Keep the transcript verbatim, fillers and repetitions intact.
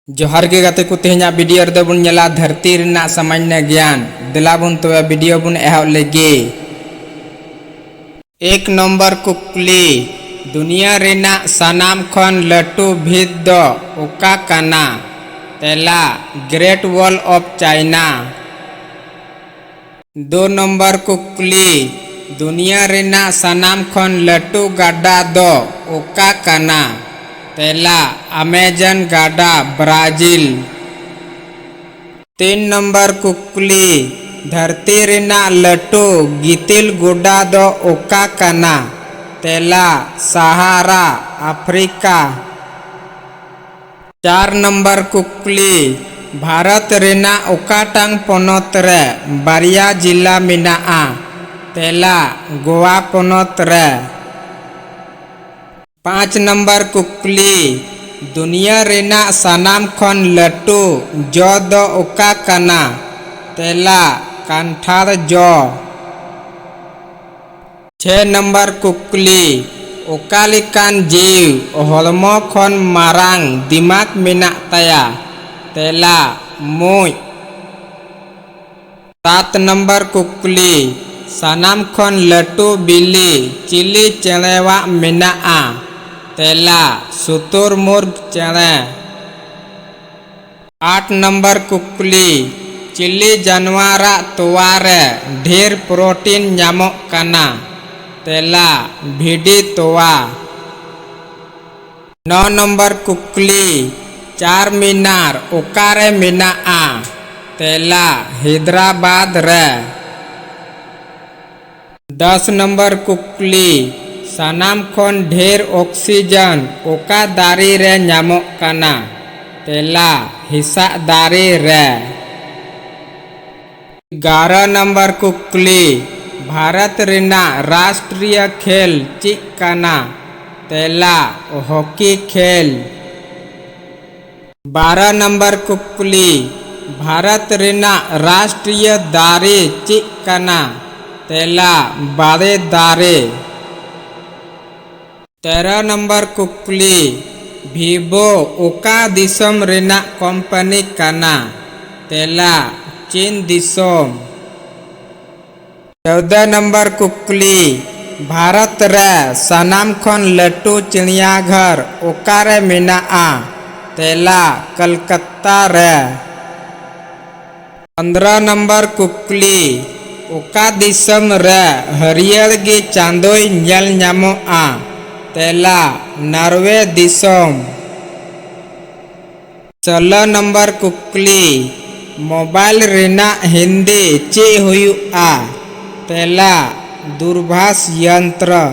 ᱡᱚᱦᱟᱨ ᱜᱮ ᱜᱟᱛᱮ ᱠᱚ, ᱛᱮᱦᱮᱧᱟᱜ ᱵᱷᱤᱰᱤᱭᱳ ᱨᱮᱫᱚ ᱵᱚᱱ ᱧᱮᱞᱟ ᱫᱷᱟᱹᱨᱛᱤ ᱨᱮᱱᱟᱜ ᱥᱟᱢᱟᱱᱱᱚ ᱜᱮᱭᱟᱱ᱾ ᱫᱮᱞᱟ ᱵᱚᱱ ᱛᱚᱵᱮ ᱵᱷᱤᱰᱤᱭᱳ ᱵᱚᱱ ᱮᱦᱚᱵ ᱞᱮᱜᱮ᱾ ᱮᱠ ᱱᱚᱢᱵᱚᱨ ᱠᱩᱠᱞᱤ, ᱫᱩᱱᱤᱭᱟᱹ ᱨᱮᱱᱟᱜ ᱥᱟᱱᱟᱢ ᱠᱷᱚᱱ ᱞᱟᱹᱴᱩ ᱵᱷᱤᱛ ᱫᱚ ᱚᱠᱟ ᱠᱟᱱᱟ? ᱛᱮᱞᱟ, Great Wall of China᱾ ᱫᱩ ᱱᱚᱢᱵᱚᱨ ᱠᱩᱠᱞᱤ, ᱫᱩᱱᱤᱭᱟᱹ ᱨᱮᱱᱟᱜ ᱥᱟᱱᱟᱢ ᱠᱷᱚᱱ ᱞᱟᱹᱴᱩ ᱜᱟᱰᱟ ᱫᱚ ᱚᱠᱟ ᱠᱟᱱᱟ? ᱛᱮᱞᱟ, ᱟᱢᱮᱡᱚᱱ ᱜᱟᱰᱟ, ᱵᱨᱟᱡᱤᱞ᱾ ᱛᱤᱱ ᱱᱚᱢᱵᱚᱨ ᱠᱩᱠᱞᱤ, ᱫᱷᱟᱹᱨᱛᱤ ᱨᱮᱱᱟᱜ ᱞᱟᱹᱴᱩ ᱜᱤᱛᱤᱞ ᱜᱚᱰᱟ ᱫᱚ ᱚᱠᱟ ᱠᱟᱱᱟ? ᱛᱮᱞᱟ, ᱥᱟᱦᱟᱨᱟ, ᱟᱯᱷᱨᱤᱠᱟ᱾ ᱪᱟᱨ ᱱᱚᱢᱵᱚᱨ ᱠᱩᱠᱞᱤ, ᱵᱷᱟᱨᱚᱛ ᱨᱮᱱᱟᱜ ᱚᱠᱟᱴᱟᱝ ᱯᱚᱱᱚᱛ ᱨᱮ ᱵᱟᱨᱭᱟ ᱡᱤᱞᱟ ᱢᱮᱱᱟᱜᱼᱟ? ᱛᱮᱞᱟ, ᱜᱳᱣᱟ ᱯᱚᱱᱚᱛ ᱨᱮ᱾ ᱯᱟᱸᱪ ᱱᱚᱢᱵᱚᱨ ᱠᱩᱠᱞᱤ, ᱫᱩᱱᱤᱭᱟᱹ ᱨᱮᱱᱟᱜ ᱥᱟᱱᱟᱢ ᱠᱷᱚᱱ ᱞᱟᱹᱴᱩ ᱡᱚ ᱫᱚ ᱚᱠᱟ ᱠᱟᱱᱟ? ᱛᱮᱞᱟ, ᱠᱟᱱᱴᱷᱟᱲ ᱡᱚ᱾ ᱪᱷᱮ ᱱᱚᱢᱵᱚᱨ ᱠᱩᱠᱞᱤ, ᱚᱠᱟ ᱞᱮᱠᱟᱱ ᱡᱤᱣᱤ ᱦᱚᱲᱢᱚ ᱠᱷᱚᱱ ᱢᱟᱨᱟᱝ ᱫᱤᱢᱟᱜᱽ ᱢᱮᱱᱟᱜ ᱛᱟᱭᱟ? ᱛᱮᱞᱟ, ᱢᱩᱡ᱾ ᱥᱟᱛ ᱱᱚᱢᱵᱚᱨ ᱠᱩᱠᱞᱤ, ᱥᱟᱱᱟᱢ ᱠᱷᱚᱱ ᱞᱟᱹᱴᱩ ᱵᱤᱞᱤ ᱪᱤᱞᱤ ᱪᱮᱬᱮᱣᱟᱜ ᱢᱮᱱᱟᱜᱼᱟ? ᱛᱮᱞᱟ, ᱥᱩᱛᱩᱨᱢᱩᱨᱜ ᱪᱮᱬᱮ᱾ ᱟᱴ ᱱᱚᱢᱵᱚᱨ ᱠᱩᱠᱞᱤ, ᱪᱤᱞᱤ ᱡᱟᱱᱣᱟᱨᱟᱜ ᱛᱚᱣᱟ ᱨᱮ ᱰᱷᱮᱨ ᱯᱨᱳᱴᱤᱱ ᱧᱟᱢᱚᱜ ᱠᱟᱱᱟ? ᱛᱮᱞᱟ, ᱵᱷᱤᱰᱤ ᱛᱚᱣᱟ᱾ ᱱᱚ ᱱᱚᱢᱵᱚᱨ ᱠᱩᱠᱞᱤ, ᱪᱟᱨ ᱢᱤᱱᱟᱨ ᱚᱠᱟᱨᱮ ᱢᱮᱱᱟᱜᱼᱟ? ᱛᱮᱞᱟ, ᱦᱟᱭᱫᱨᱟᱵᱟᱫᱽ ᱨᱮ᱾ ᱫᱚᱥ ᱱᱚᱢᱵᱚᱨ ᱠᱩᱠᱞᱤ, ᱥᱟᱱᱟᱢ ᱠᱷᱚᱱ ᱰᱷᱮᱨ ᱚᱠᱥᱤᱡᱮᱱ ᱚᱠᱟ ᱫᱟᱨᱮ ᱨᱮ ᱧᱟᱢᱚᱜ ᱠᱟᱱᱟ? ᱛᱮᱞᱟ, ᱦᱮᱸᱥᱟᱜ ᱫᱟᱨᱮ ᱨᱮ᱾ ᱮᱜᱟᱨᱚ ᱱᱚᱢᱵᱚᱨ ᱠᱩᱠᱞᱤ, ᱵᱷᱟᱨᱚᱛ ᱨᱮᱱᱟᱜ ᱨᱟᱥᱴᱨᱤᱭᱚ ᱠᱷᱮᱞ ᱪᱮᱫ ᱠᱟᱱᱟ? ᱛᱮᱞᱟ, ᱦᱚᱠᱤ ᱠᱷᱮᱞ᱾ ᱵᱟᱨᱚ ᱱᱚᱢᱵᱚᱨ ᱠᱩᱠᱞᱤ, ᱵᱷᱟᱨᱚᱛ ᱨᱮᱱᱟᱜ ᱨᱟᱥᱴᱨᱤᱭᱚ ᱫᱟᱨᱮ ᱪᱮᱫ ᱠᱟᱱᱟ? ᱛᱮᱞᱟ, ᱵᱟᱲᱮ ᱫᱟᱨᱮ᱾ ᱛᱮᱨᱚ ᱱᱚᱢᱵᱚᱨ ᱠᱩᱠᱞᱤ, ᱵᱷᱤᱵᱳ ᱚᱠᱟ ᱫᱤᱥᱚᱢ ᱨᱮᱱᱟᱜ ᱠᱳᱢᱯᱟᱱᱤ ᱠᱟᱱᱟ? ᱛᱮᱞᱟ, ᱪᱤᱱ ᱫᱤᱥᱚᱢ᱾ ᱪᱳᱫᱫᱚ ᱱᱚᱢᱵᱚᱨ ᱠᱩᱠᱞᱤ, ᱵᱷᱟᱨᱚᱛ ᱨᱮ ᱥᱟᱱᱟᱢ ᱠᱷᱚᱱ ᱞᱟᱹᱴᱩ ᱪᱤᱲᱤᱭᱟᱜᱷᱚᱨ ᱚᱠᱟᱨᱮ ᱢᱮᱱᱟᱜᱼᱟ? ᱛᱮᱞᱟ, ᱠᱚᱞᱠᱟᱛᱟ ᱨᱮ᱾ ᱯᱚᱱᱫᱽᱨᱚ ᱱᱚᱢᱵᱚᱨ ᱠᱩᱠᱞᱤ, ᱚᱠᱟ ᱫᱤᱥᱚᱢ ᱨᱮ ᱦᱟᱹᱨᱭᱟᱹᱲ ᱜᱮ ᱪᱟᱸᱫᱚᱭ ᱧᱮᱞ ᱧᱟᱢᱚᱜᱼᱟ? ᱛᱮᱞᱟ, ᱱᱚᱨᱣᱮ ᱫᱤᱥᱚᱢ᱾ ᱥᱳᱞᱳ ᱱᱚᱢᱵᱚᱨ ᱠᱩᱠᱞᱤ, ᱢᱳᱵᱟᱭᱤᱞ ᱨᱮᱱᱟᱜ ᱦᱤᱱᱫᱤ ᱪᱮᱫ ᱦᱩᱭᱩᱜᱼᱟ? ᱛᱮᱞᱟ, ᱫᱩᱨᱵᱷᱟᱥ ᱭᱚᱱᱛᱨᱚ᱾